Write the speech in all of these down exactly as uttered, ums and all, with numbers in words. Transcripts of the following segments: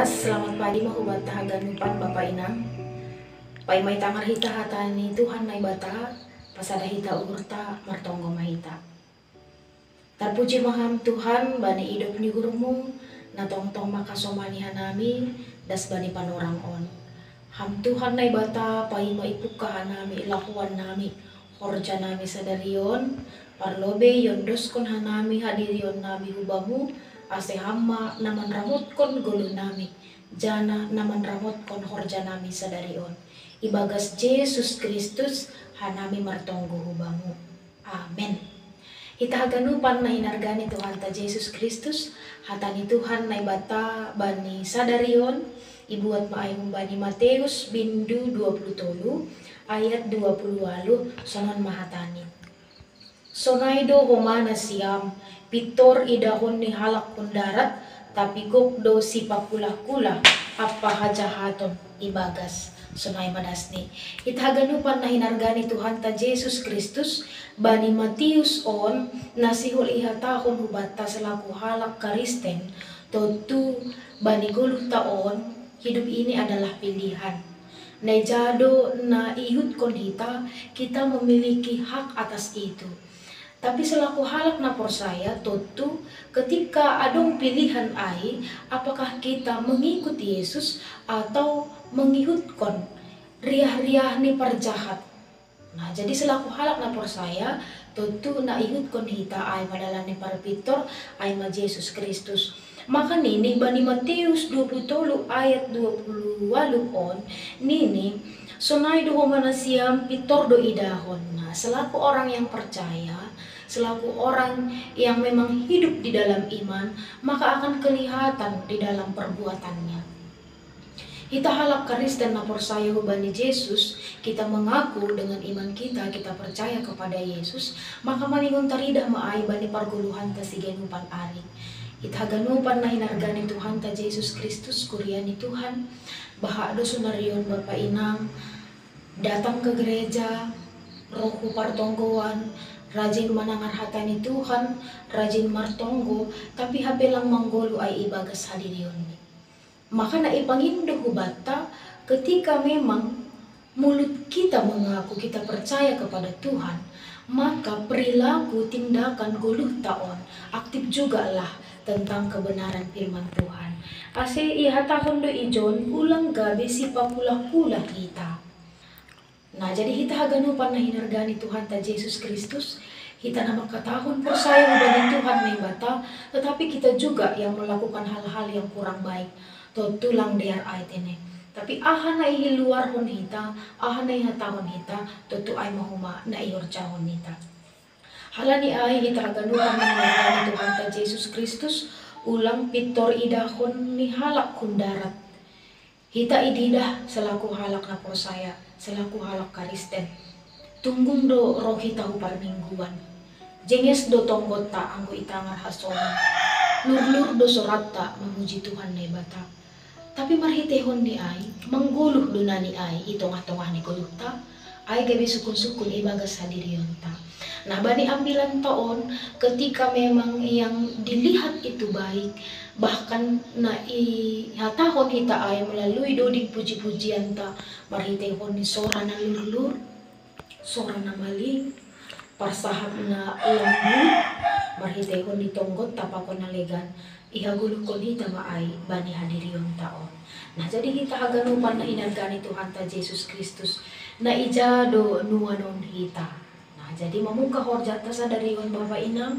Selamat pagi ma hubata haganupan bapa inang. Paima itangar hita hata ni Tuhan Naibata, pasada hita uhurta, martonggo ma hita. Tarpuji ma Ham Tuhan bani idop ni uhurmu, na tongtong makasomani hanami das bani panorang on. Ham Tuhan Naibata, paima ipungka hanami lahoan nami, horja nami sadari on, parlobei iondoskon hanami hadirion nami hu Bamu, ase Ham ma na manramotkon goluh nami, janah na manramotkon horja nami sadari on. Ibagas Jesus Kristus hanami martonggo hu Bamu. Amen. Hita haganupan na hinarga ni Tuhanta Jesus Kristus, hata ni Tuhan Naibata bani sadari on, ibuat ma ai humbani Mateus bindu dua puluh tolu ayat dua puluh waluh, sonon ma hatani. Sonai do homa nasiam, pintor idahon ni halak hun darat, tapi gok do sipakulah-kulah ampa hajahaton ibagas. Sonai ma dasni. Hita haganupan na hinarga ni Tuhanta Jesus Kristus, bani Matius on, na sihol ihatahon hubanta selaku halak Kristen, tontu bani goluhta on, hidup ini adalah pilihan. Na ija do na iihutkon hita, kita memiliki hak atas itu. Tapi selaku halak na porsaya, tontu ketika adong pilihan ai, apakah kita mengikut Yesus atau mengihutkon riah-riah ni parjahat? Nah, jadi selaku halak na porsaya, tontu na ihutkon hita ai ma dalan ni parpintor, ai ma Jesus Kristus. Maka nini bani Matius dua puluh tolu ayat dua puluh waluh on, nini, sonai do homa nasiam, pintor do idahon. Nah, selaku orang yang percaya, selaku orang yang memang hidup di dalam iman, maka akan kelihatan di dalam perbuatannya. Hita halak Kristen na porsaya hubani Jesus, kita mengaku dengan iman kita, kita percaya kepada Yesus, maka maningon taridah ma ai bani pargoluhanta siganupan ari. Hita haganupan na hinarga ni Tuhanta Jesus Kristus, kuria ni Tuhan, baha do sonari on bapa inang, datang ke gereja, roh hu partonggoan, rajin manangar hata ni Tuhan, rajin martonggo, tapi hape lang manggoluh ai ibagas hadirionni. Maka na ipangindo hubanta, ketika memang mulut kita mengaku kita percaya kepada Tuhan, maka perilaku, tindakan, goluhta on aktif jugalah tentang kebenaran firman Tuhan. Ase ihatahon do ijon, ulang gabe sipakulah-kulah hita. Nah, jadi hita haganupan na hinarga ni Tuhanta Jesus Kristus, hita na mangkatahon porsaya hubani Tuhan Naibata, tetapi kita juga yang melakukan hal-hal yang kurang baik. Tontu lang dear ai tene. Tapi aha na ihiluarhon hita, aha na ihatahon hita, tontu ai ma homa na ihorjahon hita. Halani ai hita haganupan na hinarga ni Tuhanta Jesus Kristus, ulang pintor idahon ni halak hun darat. Hita ididah selaku halak na porsaya, selaku halak Kristen. Tunggung do roh hita hu parmingguan. Jenges do tonggotta anggo itangar hasongon. Lurlur do soratta mamuji Tuhan Naibata. Tapi marhiteihon ni ai, manggoluh do nani ai i tongah-tongah ni goluhta, ai gabe sukun-sukun ibagas hadirionta. Nah, bani ambilanta on, ketika memang yang dilihat itu baik, bahkan na ihatahon hita ai melalui doding puji-pujianta, marhiteihon ni sora na lurlur, sora na maling, parsahap na lambut, marhiteihon ni tonggotta pakon na legan, ihagoluhkon hita ma ai bani hadirionta on. Nah, jadi hita haganupan na hinarga ni Tuhanta Jesus Kristus, na ija do nuanon hita. Nah, jadi mamungka horjanta sadari on bapa inang,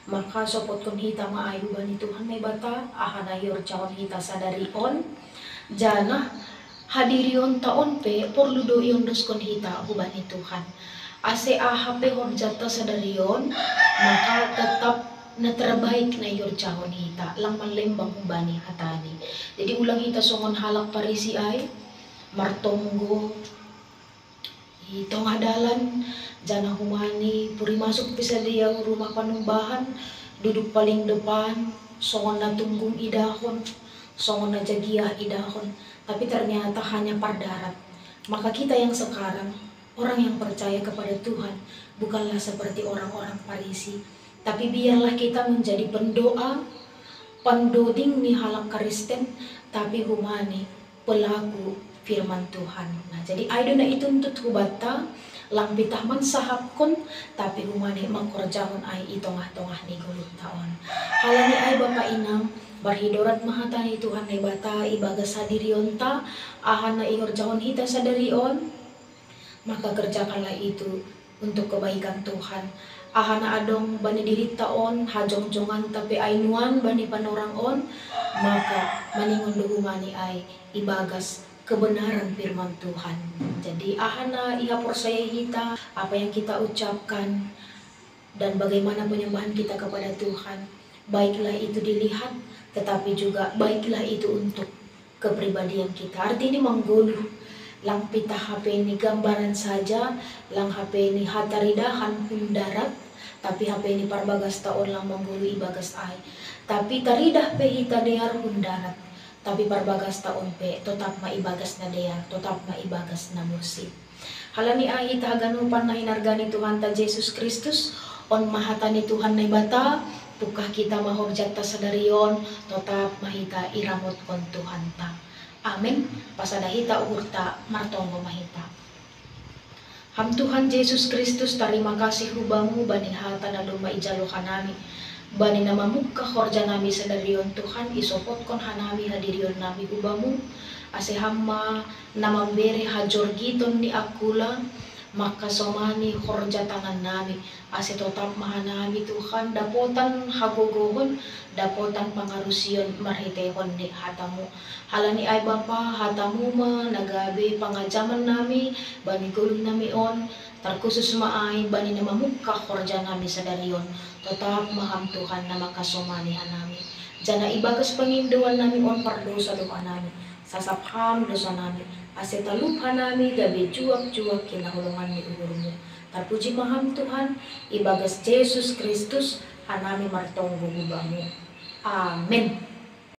maka sopotkon hita ma ai hubani Tuhan Naibata, aha na ihorjahon hita sadari on, janah hadirionta on pe porlu do iondoskon hita hubani Tuhan. Ase aha pe horjanta sadari on, maka tetap na terbaik na ihorjahon hita, lang manlembang humbani hatani. Jadi ulang hita songon halak Parisi ai, martonggo i tongah dalan, janah humani puri masuk pe sadia hu rumah panumbahan, duduk paling depan, songon na tunggung idahon, songon na jagiah idahon, tapi ternyata hanya pardarat. Maka kita yang sekarang, orang yang percaya kepada Tuhan, bukanlah seperti orang-orang Parisi, tapi biarlah kita menjadi pendoa, pandoding ni halak Kristen, tapi humani pelaku firman Tuhan. Nah, jadi ai do na ituntut hubata, lang pitah mansahapkon, tapi humani mangkorjahon ai i tongah-tongah ni goluhta on. Halani ai bapa inang, marhidorat ma hata ni Tuhan Naibata ibagas hadirionta, aha na ingorjahon hita sadari on, maka kerjakanlah itu untuk kebaikan Tuhan. Aha na adong bani dirinta on, hajongjonganta pe ai nuan bani panorang on, maka maningon do humani ai ibagas kebenaran firman Tuhan. Jadi aha na ihaporsayai hita, apa yang kita ucapkan, dan bagaimana penyembahan kita kepada Tuhan, baiklah itu dilihat, tetapi juga baiklah itu untuk kepribadian kita. Arti ni manggoluh, lang pitah hape ni gambaran saja, lang hape ni hataridahan hun darat, tapi hape ni parbagasta on lang manggoluh ibagas ai. Tapi taridah pe hita dear hun darat, tapi parbagasta on pe totap ma ibagas na dear, totap ma ibagas na mursid. Halani ai hita haganupan na hinarga ni Tuhanta Jesus Kristus, on ma hata ni Tuhan Naibata, pungkah kita ma horjanta sadari on, totap ma hita iramotkon Tuhanta. Amen. Pasada hita uhurta, martonggo ma hita. Ham Tuhan Jesus Kristus, tarima kasih hu Bamu bani hata na domma ijalo hanami, bani na mamungkah horja nami sadari on Tuhan, isopotkon hanami hadirion nami hu Bamu, ase Ham ma na mambere hajorgiton ni angkula, mangkasomani horja tangan nami, ase totap ma hanami Tuhan dapotan hagogohon, dapotan pangarusion marhiteihon ni hatamu. Halani ai Bapa, hatamu ma na gabe pangajaman nami bani goluh nami on, tarkhusus ma ai bani na mamungkah horja nami sadari on, totap ma Ham Tuhan na mangkasomani hanami. Janah ibagas pangindoan nami on pardosa do hanami, sasap Ham dosa nami, ase talup hanami gabe juak-juak hinaholongan ni uhurmu. Tarpuji ma Ham Tuhan, ibagas Jesus Kristus hanami martonggo hu Bamu. Amen.